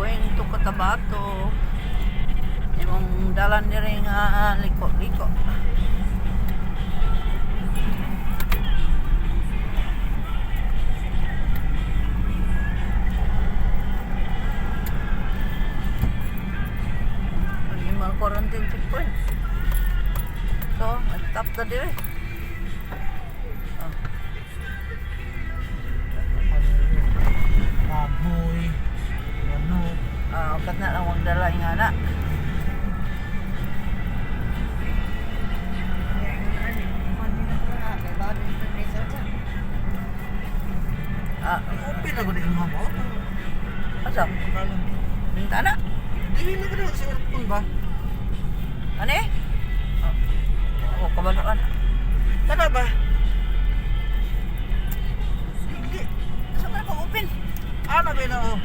Going to Cotabato. Imong dalan diri nga liko-liko. Ang imong quarantine checkpoint. So, stop na diri. Oh. Baboy. Manok. Ah, kat na lang magdala nga na. Ah, Open na ba din mga auto? asa? Bintana? Dili na ka sa aircon ba? Ano eh? Oh, kabaloan. Kada ba? Dili. Saan ka na pag-open? Ana ba na oh?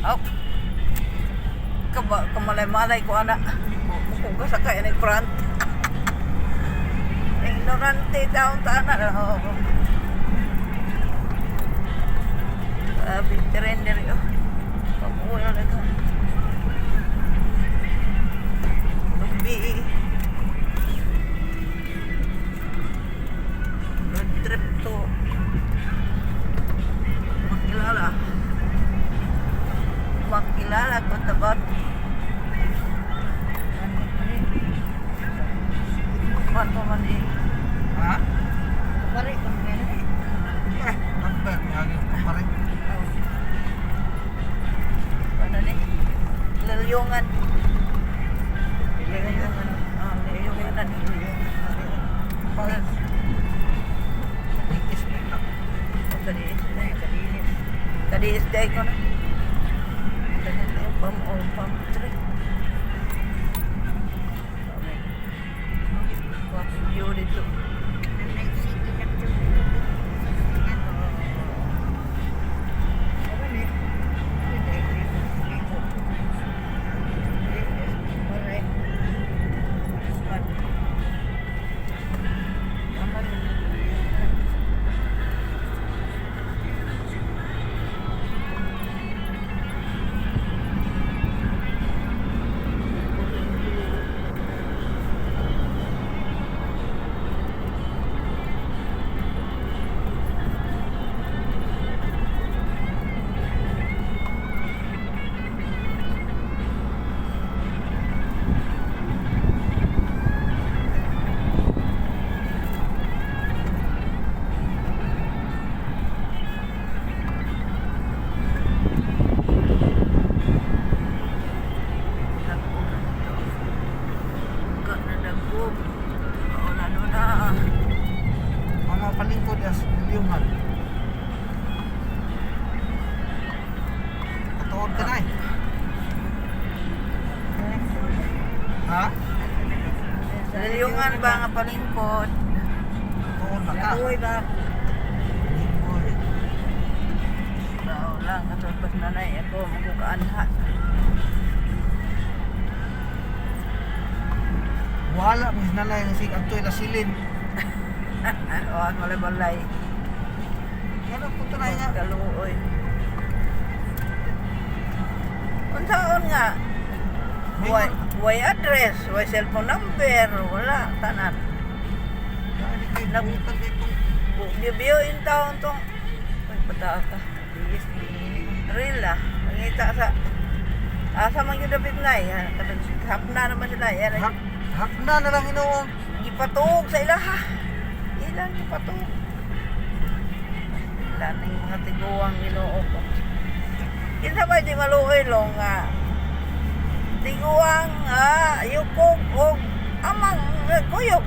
Oh. Kaba, kamalay-malay ko ana. Mukong ka sa kaya ng front. Ignorante taon ta ana. Oh. Big trend diri oh. Pamuwi na ito. Lubi. Road trip to. Makilala. Makilala ko tabat. Pato man eh. Ha? Pare ko eh. Eh, nagbar may agin ko pare. Ano ni? Lalyungan. Lalyungan. Ah, lalyungan. Pare. Oh, kadiis. Kadiis day ko na. Kadiis pam o pam tre. View dito. Dagog na dito. Buka na dagog. Kauna na. Mga palingkod as liungan. Katuod ka na eh. Ha? Lilyungan ba nga palingkod? Katuod na ka. Uy ba? Lingkod. Sao lang, katulpas nanay ako, magkukaanha. Wala mo nanay nga sig adtoy lasilin. O, ang malay-balay. Ano po to na nga? Kaluoy. Unsaon nga? Way, way address, way cellphone number, wala, tanan. Gibiyo in taon tong... Ay, pata ka. Real ah. Mangita sa... Asa man yung dapit na eh. Hapna naman sila. Yan, Hak hakna na lang hinuon. gipatuog sa ilaha. Ilang gipatuog. Ila na yung mga tiguang Ginoo ko. Kinsa ba di maluoy long nga tiguang yukog og amang kuyog.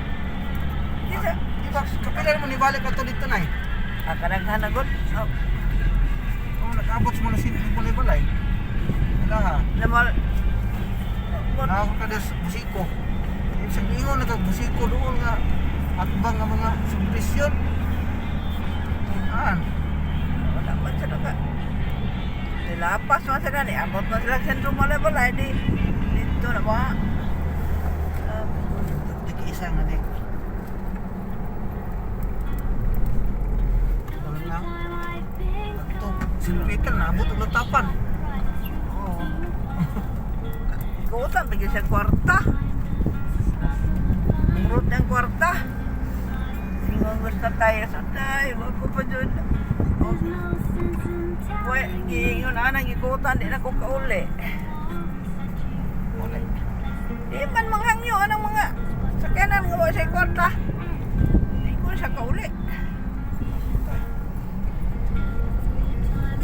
Kinsa Di ba kapila mo nibalik ato dito nay? ah, kadaghan na gud. Oh, Oh, nag-abot sa mga silin balay-balay. Wala ha. namal Nakako ka des busiko. Ibig sabihin ingon na kag busiko doon nga atbang nga mga subdisyon. An, wala man sila ka. Nilapas man sila ni abot man sila sa sentro Malaybalay di dito na ba? Ah, tigi isa nga ni. Wala na. Ato, San Peter na abot og latapan. Oo. Kutan bigyan siya kwarta. Murot ng kwarta. Ingon gusto tayo sa tayo. Wag ko pa dyan. Wait, giingon anang gikutan, di na ko kauli. Uli. Di man manghangyo anang